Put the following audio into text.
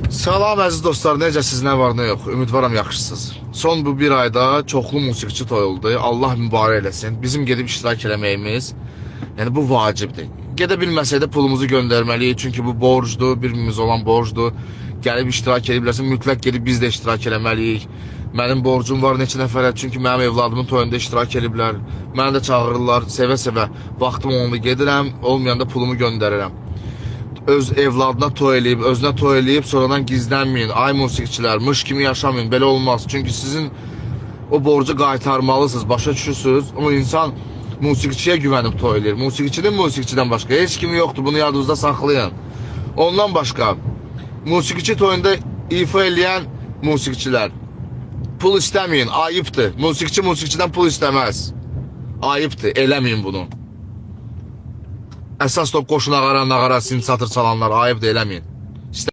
Salam əziz dostlar, necəsiz, nə var, nə yox? Ümidvaram yaxşısınız. Son bu bir ayda çoxlu musiqiçi toy oldu. Allah mübarək eləsin. Bizim gedib iştirak eləməyimiz, yəni bu vacibdir. Gedə bilməsək də pulumuzu göndərməliyik, çünki bu borcdur, bir-birimizə olan borcdur. Gəlib iştirak edə bilərsən, mütləq gedib biz də iştirak eləməliyik. Mənim borcum var neçə nəfərə, çünki mənim evladımın toyunda iştirak ediblər. Məni də çağırırlar, sevə-sevə. Vaxtım olanda gedirəm, olmayanda pulumu göndərirəm. Öz evladına toy eləyib, özünə toy eləyib, sonradan gizlənməyin. Ay musiqiçilər, mış kimi yaşamayın. Belə olmaz. Çünki sizin o borcu qaytarmalısınız. Başa düşürsünüz? O insan musiqiçiyə güvənib toy eləyir. Musiqiçinin musiqiçidən başqa heç kimi yoxdur. Bunu yadınızda saxlayın. Ondan başqa musiqiçi toyunda ifa eləyən musiqiçilər pul istəməyin, ayıbdır. Musiqiçi musiqiçidən pul istəməz. Ayıbdır, eləməyin bunu. Əsas da o qoşun ağara nağara sintizatör çalanlar ayıbdır, eləməyin.